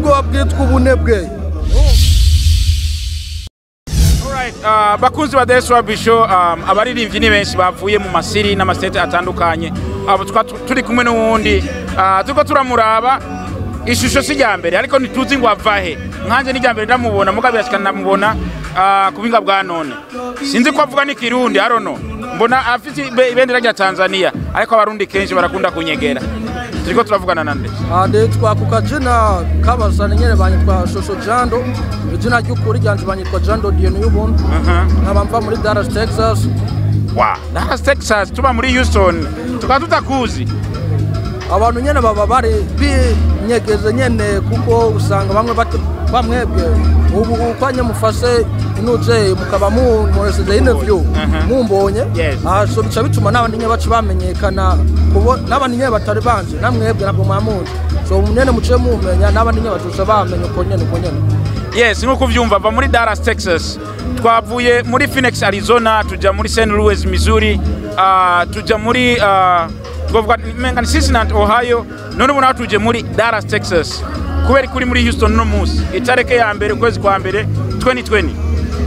Ubwoba bwitwa ubunebwe. Alright, bakunzi ba The Swab Show, abaririmbyi ni benshi bavuye mu masiri n'amasete atandukanye. Abo turi kumwe n'uwundi, turiko turamuraba ishusho si rya mbere, ariko ntituzi ngo avahe. Nkanje ni rya mbere ndamubona, mugabo birashika ndamubona ku buhinga bwa none. Sinzi ko avuga n'ikirundi, I don't know. Mbona afite ibendera rya Tanzania, ariko abarundi kenshi barakunda kunyegera. Turiko turavugana nande? Nditwa ku kajina k'abasani nyene, banyitwa Shosho Jando. Izina ry'ukuri ryanje banyitwa Jando Dienu y'Ubuntu. Nkaba mva muri Dallas, Texas. Wa, Dallas, Texas, tuba muri Houston, tukaba tutakuzi. Abantu nyene baba bari binyegeze nyene, kuko usanga bamwe bamwebwe ubu ukwanye mufase inuje mukaba munkoresheje interview mumbonye. So bica bituma n'abandi nyene baca bamenyekana, kubo n'abandi nyene batari banje namwebwe ntabwo mwamuzi, so nyene muce mumenya n'abandi nyene bacuca bamenya uko nyene uko nyene. Yes, nkuko uvyumva, va muri Dallas, Texas. Twavuye muri Phoenix, Arizona, tuja muri St. Louis, Missouri, tuja muri twavuga menga ni Cincinnati, Ohio. None ubu naho tuje muri Dallas, Texas. Kubera kuri muri Houston no munsi, itareke ya mbere ukwezi kwa mbere 2020.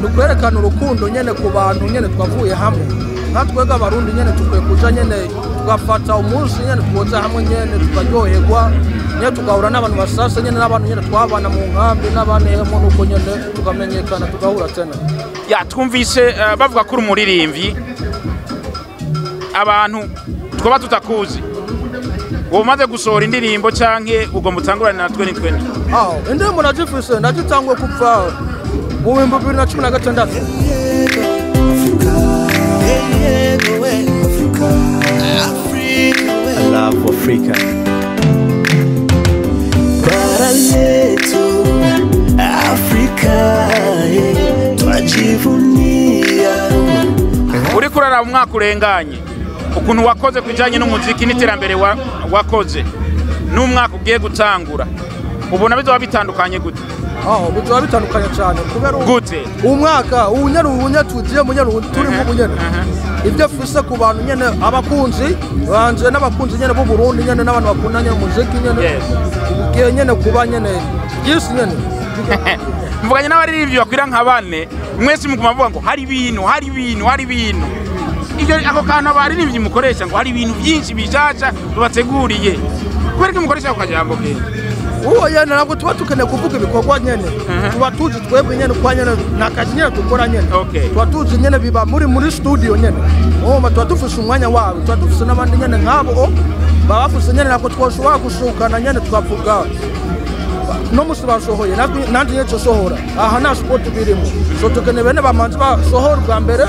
Ni ukwerekana urukundo nyene ku bantu nyene twavuye hamwe. Nka twebwe abarundi nyene tukwiye kuja nyene tugafata umunsi nyene twoza hamwe nyene tukaryoherwa nyene, tugahura n'abantu basasa nyene, n'abantu nyene twabana mu nkambi n'abandi hemo, nuko nyene tukamenyekana, tugahura tena. Ya, twumvise bavuga ko uri umuririmbyi, abantu twaba tutakuzi. Wowe umaze gusohora indirimbo canke ugomba utangurane na 2020? Aho indirimbo nazifise, ndazitanguye kuva mu 2016. I love Africa. Bara letu Afrika, twajivunia. Uriko uraraba umwaka urenganye, ukuntu wakoze ku bijanye n'umuziki n'iterambere wakoze, n'umwaka ugiye gutangura, ubona bizoba bitandukanye gute? Aho bizoba bitandukanye cyane kubera Gute? Umwaka ubu nyene, ubu nyene tugiye mu nyene, ubu turimo ubu nyene, ibyo mfise ku bantu nyene, abakunzi banje n'abakunzi nyene b'u Burundi nyene, n'abantu bakunda nyene umuziki nyene, ugiye nyene kuba nyene byinshi nyene. Mvuganye n'abaririmbyi bakwira nka bane, mwese muguma muvuga ngo hari ibintu, hari ibintu, hari ibintu. Ibyo ako kantu abaririmbyi mukoresha ngo hari ibintu byinshi bishasha tubateguriye, kubera ko mukoresha ako kajambo kenshi? Uwo nyene ntabwo tuba tukeneye kuvuga ibikorwa nyene, tuba tuzi twebwe nyene kwa nyene ni akazi nyene dukora nyene. Tuba tuzi nyene biba muri studio nyene. Urumva tuba dufise umwanya wabo, tuba dufise n'abandi nyene nk'abo baba bafise nyene, ntabwo twoshobora gushukana nyene tukavuga no musi basohoye nanje nyene cosohora aha, nta sport birimo. So tukeneye bene bamanzi basohora ubwa mbere,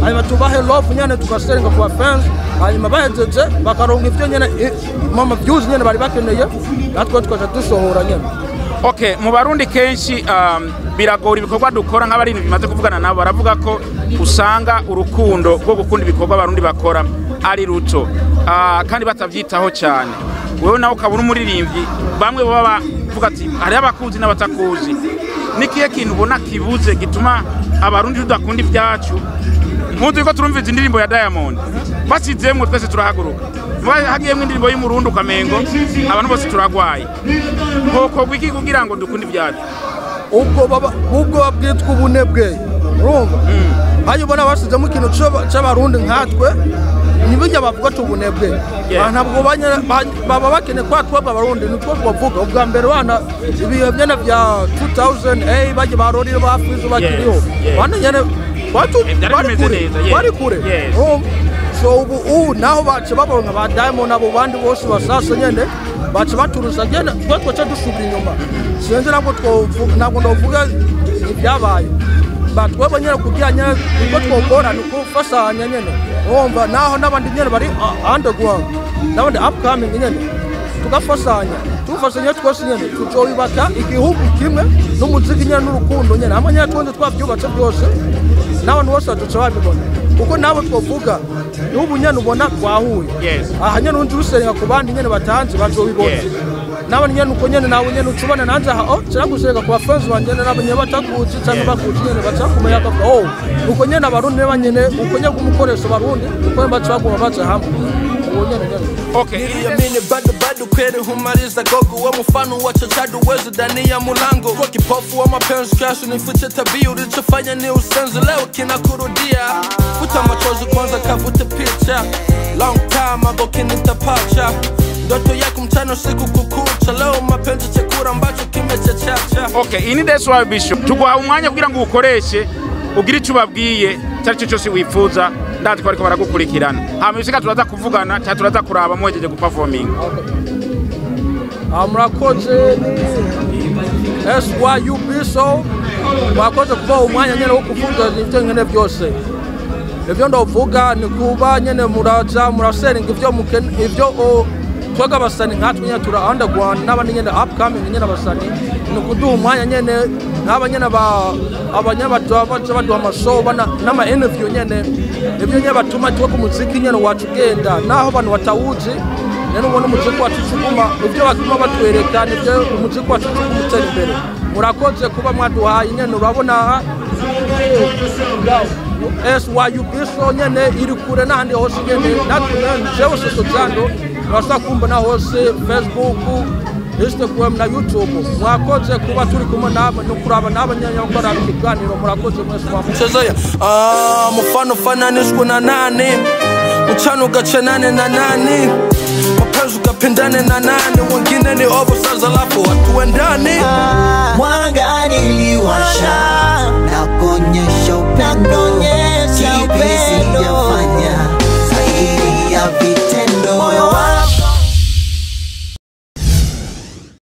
hanyuma tubahe love nyene, tugasenga ku fans, hanyuma bahejeje bakaronka ivyo nyene mama views nyene bari bakeneye, natwe tukaja dusohora nyene. Okay, mu Barundi kenshi biragora ibikorwa dukora. Nk'abaririmbyi bimaze kuvugana nabo baravuga ko usanga urukundo rwo gukunda ibikorwa abarundi bakora ari ruto, kandi batavyitaho cyane. Wewe nawe ukaba uri umuririmbyi, bamwe baba bavuga ati hariho abakuzi n'abatakuzi. Nikihe kintu ubona kibuze gituma abarundi tudakunda ibyacu? Nkuzi ko turumviza indirimbo ya Diamond, basizemwo twese turahaguruka. Hagiyemwo indirimbo y'umurundi ukamengo abantu bose turagwaye. Hokorwa iki kugira ngo dukunde ibyacu? Ubwo baba ubwo bwitwa ubunebwe. Urumva hanyuma ubona basizemo ikintu c'abarundi nkatwe, ntibijya bavuga ati ubunebwe. Ntabwo baba bakeneye kwa twebwe abarundi nitwo twavuga ubwa mbere. Bana ibihe nyene vya 2000 bajya barorira bafizo bakiriho. Bana nyene Byari bari bimeze kure, neza, yes. bari kure. Urumva? So ubu naho baca babonka ba Diamond, abo bandi bose basasa nyene baca baturusa nyene, twe twaca dusubira inyuma. Sinzi, ntabwo twovuga, ntabwo ndavuga ibyabaye. Batwebwe nyene kugira nyene uko twokora ni ukufashanya nyene. Urumva naho n'abandi nyene bari underground, n'abandi upcoming nyene, tugafashanya, tufashanya twese nyene tuzoyubaka igihugu kimwe n'umuziki nyene n'urukundo nyene hamwe nyene. Twende twavyubatse byose, n'abantu bose bazoca babibona, kuko nabo twovuga n'ubu nyene ubona twahuye aha nyene, undi usenga ku bandi nyene batanze bazobibona. N'abandi nyene uko nyene, nawe nyene ucubona nanje aha, oh, kiragusenga ku bafans banje nyene, nabo nyene batakuzi canke bakuzi nyene baca kumenya, akavuga oh, uko nyene abarundi niba nyene uko nyene kumukoresha abarundi uko nyene baca baguma baja hamwe uwo nyene nyene. Okay. Niliamini bado bado kweli humaliza gogo wa mfano wa chachadu wezo ndani ya mulango kwa kipofu wa mapenzi kesho nifiche tabia ulichofanya ni usenzi leo kinakurudia futa machozi kwanza kavute picha long time ago kinitapacha ndoto yako mchana usiku kukucha leo mapenzi chakula ambacho kimechachacha. Okay, ini that's why Bishop tuguha umwanya kugira ngo ukoreshe ugire icyo ubabwiye cyari cyo cyose wifuza ndazi ko bariko baragukurikirana hama ibisiga turaza kuvugana cyangwa turaza kuraba muhejeje guperforminga. Murakoze ni SYUB so mwakoze kuba umwanya nyene wo kuvuga ivyo nyene byose ivyo ndovuga ni kuba nyene muraza muraseringa ivyo mukene ivyo twebwe abasani nkatwe nyene tura underground n'abandi nyene upcoming nyene abasani ni kuduha umwanya nyene nk'aba nyene abanyabato baca baduha amashow n'ama interview nyene nivyo nyene batuma twebwe umuziki nyene wacu ugenda naho abantu batawuzi nyene ubona umuziki wacu ucuguma ivyo batuma batwereka nivyo umuziki wacu ucuguma utera imbere. Murakoze kuba mwaduhaye nyene urabona SYUB so nyene iri kure n'ahandi hose nyene natwe jewe Soso Jando urashobora kumbona hose Facebook, Instagram na YouTube. Mwakoze kuba turi kumwe namwe no kuraba n'abanyakora ibiganiro. Murakoze mwese mwamuchezeya. Mfano fananishwe na nani mchana ugachanane na nani mapenzi ukapendane na nani wengine ni obo sasa lafu watu wendani. Mwanga niliwasha na kuonyesha upendo, kipi sijafanya zaidi ya vile.